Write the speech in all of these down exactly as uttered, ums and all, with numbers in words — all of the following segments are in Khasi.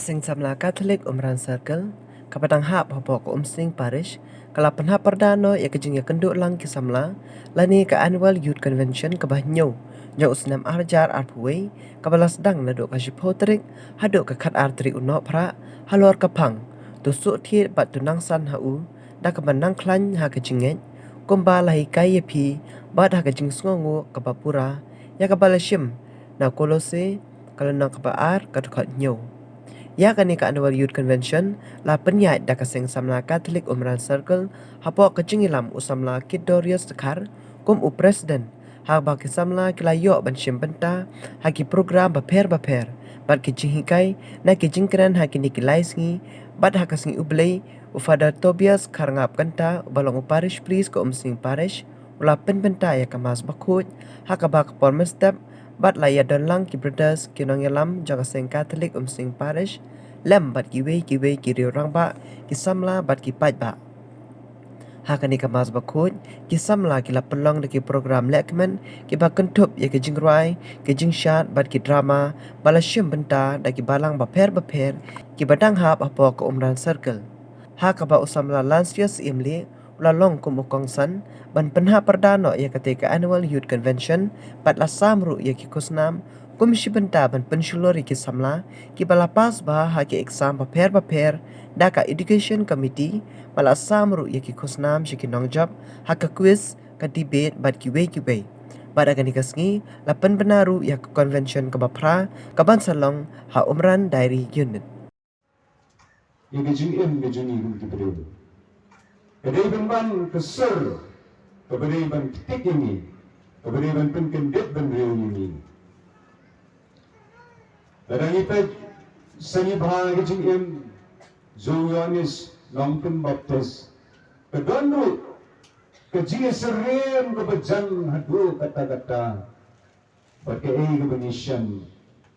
Seng Samla Katholik Umran Circle, kaba dang hap hapoh ka Umsning Parish, ka la pynhap pyrda noh ïa ka jingïakynduh lang ki samla lane ka Annual Youth Convention kaba hynñiew jong u snem ar hajar arphew wei, kaba la sdang naduh ka shiphew tarik haduh ka khatar tarik u Nohprah halor ka phang To suh thied bad to nang san ha u, da kaba nang khlaiñ ha ka jingngeit, kumba la hikai ïa phi bad ha ka jingsngewnguh kaba pura, ïa kaba la shim na Kolose, ka lynnong kaba ar, ka dkhot hynñiew. Ïa kane ka Annual Youth Convention la pynïaid da ka Seng Samla Katholik Umran Circle hapoh ka jingïalam u Samla Kit Dorius Dkhar kum u President, haba ki samla ki la ïoh ban shim bynta ha ki program bapher bapher bad ki jinghikai na ki jingkren ha kine ki lai sngi. Bad ha ka sngi U Blei, u Father Tobias Kharngap Kynta, uba long u Parish Priest ka Umsning Parish, u la pynbynta ïa ka Mass Bakhuid ha kaba ka por mynstep bad la ïadon lang ki Brothers, ki nongïalam jong ka Seng Katholik Umsning Parish lem bad kiwei kiwei ki riew rangbah, ki samla bad ki paidbah. Ha kane ka Mass Bakhuid, ki samla ki la pynlong da ki program lehkmen kiba kynthup ïa ki jingrwai, ki jingshad bad ki drama, ba la shim bynta da ki balang bapher bapher kiba dang hap hapoh ka Umran Circle. Ha kaba u Samla Lancius Syiemlieh u la long kum u kongsan ban pynhap pyrda noh ïa kata ka Annual Youth Convention bad la sam ruh ïa ki khusnam kum shi bynta ban pynshlur ïa ki samla kiba la pass bha ha ki exam bapher bapher da ka Education Committee, bad la sam ruh ïa ki khusnam sha ki nongjop ha ka quiz, ka debate bad kiwei kiwei. Bad ha kane ka sngi la pynbna ruh ïa ka convention kaba phra kaban sa long ha Umran Dairy Unit. Ïa ka jingim ka jong ngi kum ki briew, ka dei ban ban ka sur kaba dei ban ktik ïa ngi, kaba dei ban pynkyndit ban riew ïa ngi. Lada ngi peit sngewbha ka jingim jong u Ïoannis Nongpynbaptis, ka don ruh ka jingïasyriem kaba jan haduh katta katta. Bad kaei kaba ngi shem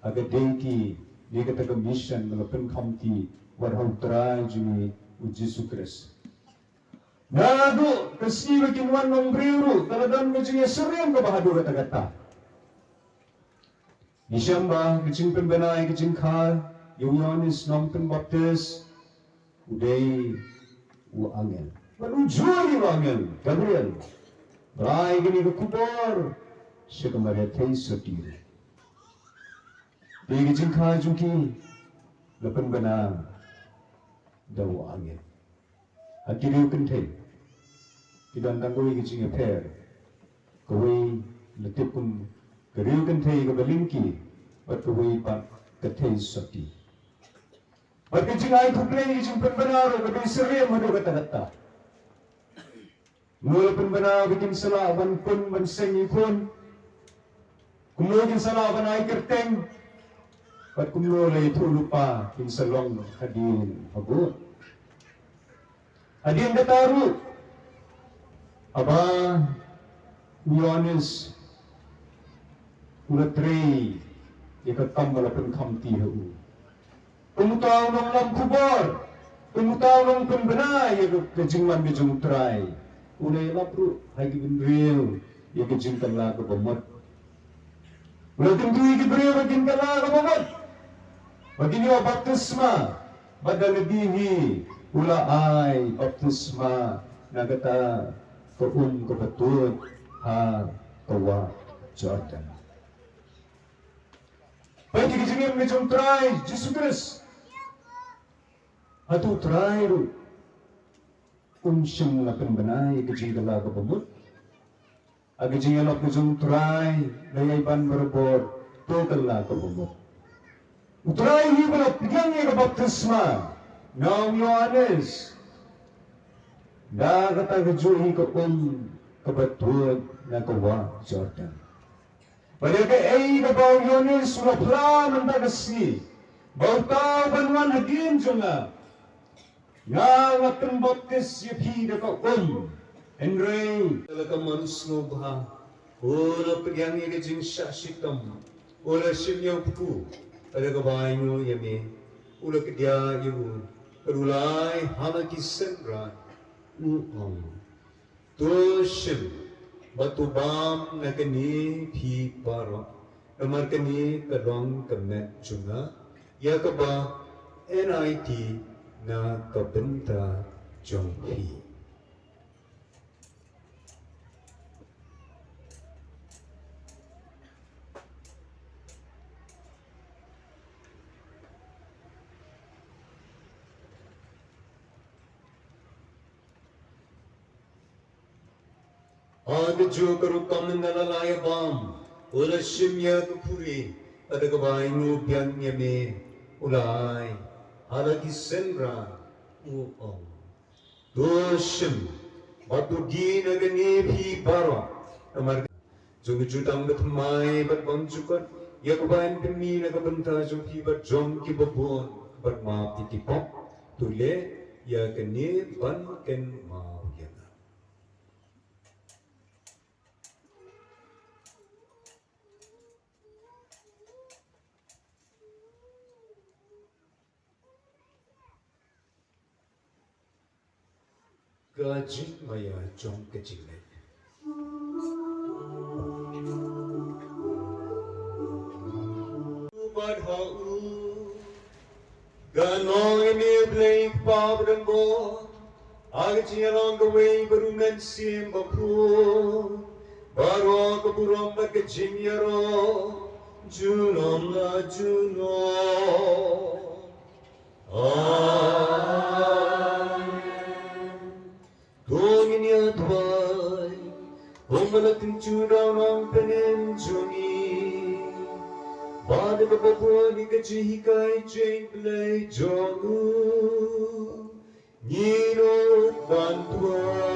ha ka diengphna ne kata ka mission ba la pynkham ki wat ha u Trai jong ngi u Jisu Khrist. Naduh ka sngi ba kin wan long briew ruh ka la don ka jingïasyriem kaba haduh katta katta. Ngi shem ba ka jingpynbna ïa ka jingkha ïa u Ïoannis Nongpynbaptis u dei u angel. Bad u jur ïa u angel Gabriel ba la ai kane ka khubor sha ka Maria Theisotti. Te ka jingkha jong ki la pynbna da u angel. Ha ki riew kynthei ki don tang kawei ka jingïapher. Kawei la tip kum ka riew kynthei kaba lyngkhi bad kawei pat ka Theisotti. Bad ka jingai khublei, ka jingpynbna ruh ka dei syriem haduh katta katta. Kumno la pynbna ba kin sa lah ban khun ban seng ïakhun? Kumno kin sa lah ban ai kyrteng? Bad kumno la ïathuh lypa kin sa long hadien habud? Hadien kata ruh, haba u Ïoannis u la trei ïa ka kam ba la pynkham ti ha u, kum uta u nonglam khubor, kum uta u nongpynbna ïa ka, ka jingwan ka jong u Trai, u la ïalap ruh ha ki bynriew ïa ka jingkylla kaba mut. U la kyntu ïa ki briew ba kin kylla kaba mut, ba kin ïoh baptisma, bad da lade hi u la ai baptisma na kata ka um kaba tuid ha ka wah Jordan. Peit ïa ka jingim ka jong u Trai Jisu Khrist. Hato u Trai ruh um shym la pynbna ïa ka jingkylla kaba mut? Ha ka jingïalap ka jong u Trai la ïai ban barabor, to kylla kaba mut. U Trai hi ba la pdiang ïa ka baptisma na u Ïoannis, na kata ka juh hi ka um kaba tuid na ka wah Jordan. Bad ïa kaei kaba u Ïoannis u la phla mynta ka sngi, ba uta uban wan hadien jong nga, nga, nga pynbaptis ïa phi da ka um. Hynrei, la ka mon sngewbha, u la pdiang ïa ka jingshah shitom, u la shim ïa u kpu, da kaba ainguh ïa me, u la kdiah ïa u, bad u la ai ha la ki synran, u ong: To shim bad to bam na kane phi baroh, namar kane ka long ka met jong nga, ïa kaba N I T na ka bynta jong phi. Ha kajuh ka rukom na la lai bam, u la shim ïa ka khuri, bad da kaba ai nguh biang ïa me, u la ai ha la ki synran, u ong: To shim bad to die na kane phi baroh, namar jong ka jutang ka thymmai bad bymjukut, ïa kaba yn pynmih na ka bynta jong phi bad jong kiba bun, bad map ïa ki pop. To leh ïa kane ban kynmaw ïa nga. Ka jingmaïa jong ka jingleh. Bad ha u, ka nong ïa me Blei Kpa ba don bor, ha ka jingïalong kawei bad U Mynsiem Bakhuid, baroh ka burom bad ka jingïaroh junom la junom. Amen. To ngin ïa duwai, kumba la kyntu da u nongpynim jong ngi, bad da kaba bud ïa ka jinghikai jong U Blei jong u, ngin ïoh ban duwai.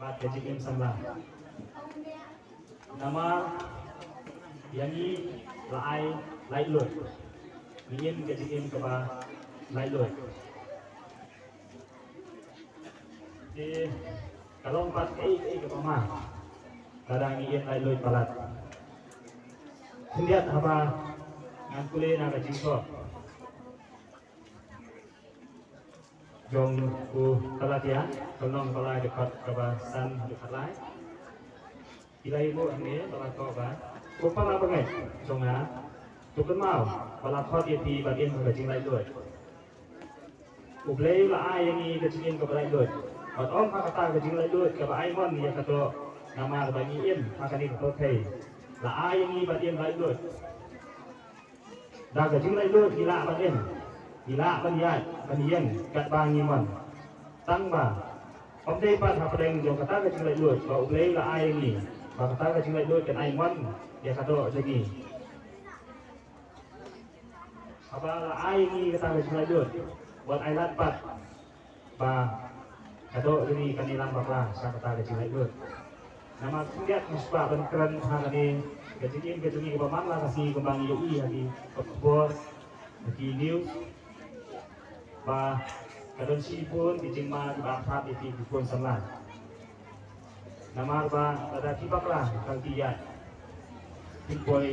Bad ka jingim samla. Namar ïa ngi la ai laitluid. Ngi im ka jingim kaba laitluid. Te ka long pat kaei kaei kaba ma, lada ngi ïeng laitluid palat. Khyndiat haba ngan pule na ka jingthoh jong u Galatia, ka lynnong ba lai, dkhot kaba san haduh khatlai. Ki la ïathuh hangne ba la thoh ba, ko para bangeit jong nga, to kynmaw ba la khot ïa phi ban im ha ka jinglaitluid. U Blei u la ai ïa ngi ka jingim kaba laitluid. Bad ym ha kata ka jinglaitluid kaba ai mon ïa ka doh, namar ba ngi im ha kane ka pyrthei, la ai ïa ngi ban im laitluid. Da ka jinglaitluid ngi lah ban im, ngi lah ban ïaid ban ïeng katba ngi mon. Tang ba ym dei pat hapdeng jong kata ka jinglaitluid ba U Blei u la ai ïa ngi, ba kata ka jinglaitluid kan ai mon ïa ka doh jong ngi. Haba la ai ïa ngi kata ka jinglaitluid, wat ai lad pat ba ka doh jong ngi kan ïalam bakla sha kata ka jinglaitluid. Namar khyndiat nga sngewbha ban kren ha kane ka jingim ka jong ngi kaba man la ka sngi, kumba ngi ïohi ha ki khubor, ha ki news, ba ka don shibun ki jingma kiba ap ïa ki khun samla. Namar ba lada phi bakla tang phi ïaid, phin poi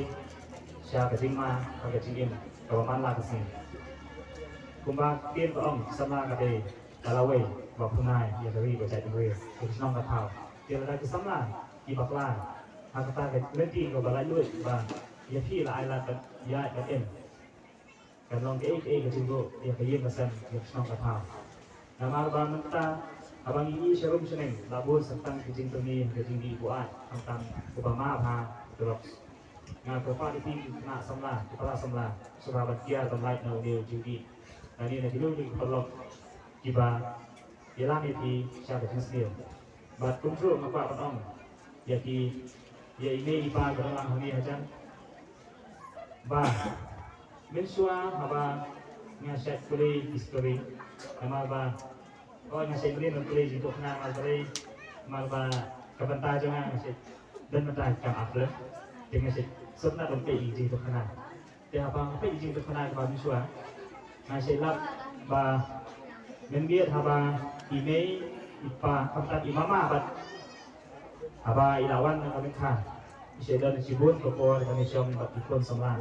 sha ka jingma ha ka jingim kaba man la ka sngi. Kumba ktien ka ong, samla ka dei ka lawei ba pynai ïa ka ri ba jaitbynriew, ïa ka shnong ka thaw. Te lada ki samla ki bakla ha kata ka lynti kaba laitluid ba ïa phi la ai lad ban ïaid ban im, kan long kaei kaei ka jingduh ïa ka ïing ka sem, ïa ka shnong ka thaw. Namar ba mynta haba ngi ïohi sharum shaneng, la bun sa tang ki jingtyrmi, ki jingdih buaid, khamtam uba map ha drugs. Nga kyrpad ïa phi ki khynnah samla, ki para samla, sngewbha ban kiar ban lait na une u jingdih. Lane na kino kino ki paralok kiba ïalam ïa phi sha ka jingsniew. Bad kumjuh nga kwah ban ong ïa ki, ïa i mei i pa kiba dang lang hangne hajan, ba mynshuwa haba nga shait pule history, namar ba, oh, nga shait pule, nga pule jingpyrkhat, namar ba, namar ba ka bynta jong nga, nga shait Don mynta kam ap leh. Te nga shu sop na long peit ïa i jingïathuhkhana. Te haba nga peit ïa i jingïathuhkhana kaba mynshuwa, nga shu lap ba mynmiet haba i mei, i pa, khamtam i mama bad haba i la wan na ka bynta, i shu don shibun ka por kane shong bad i khun samla.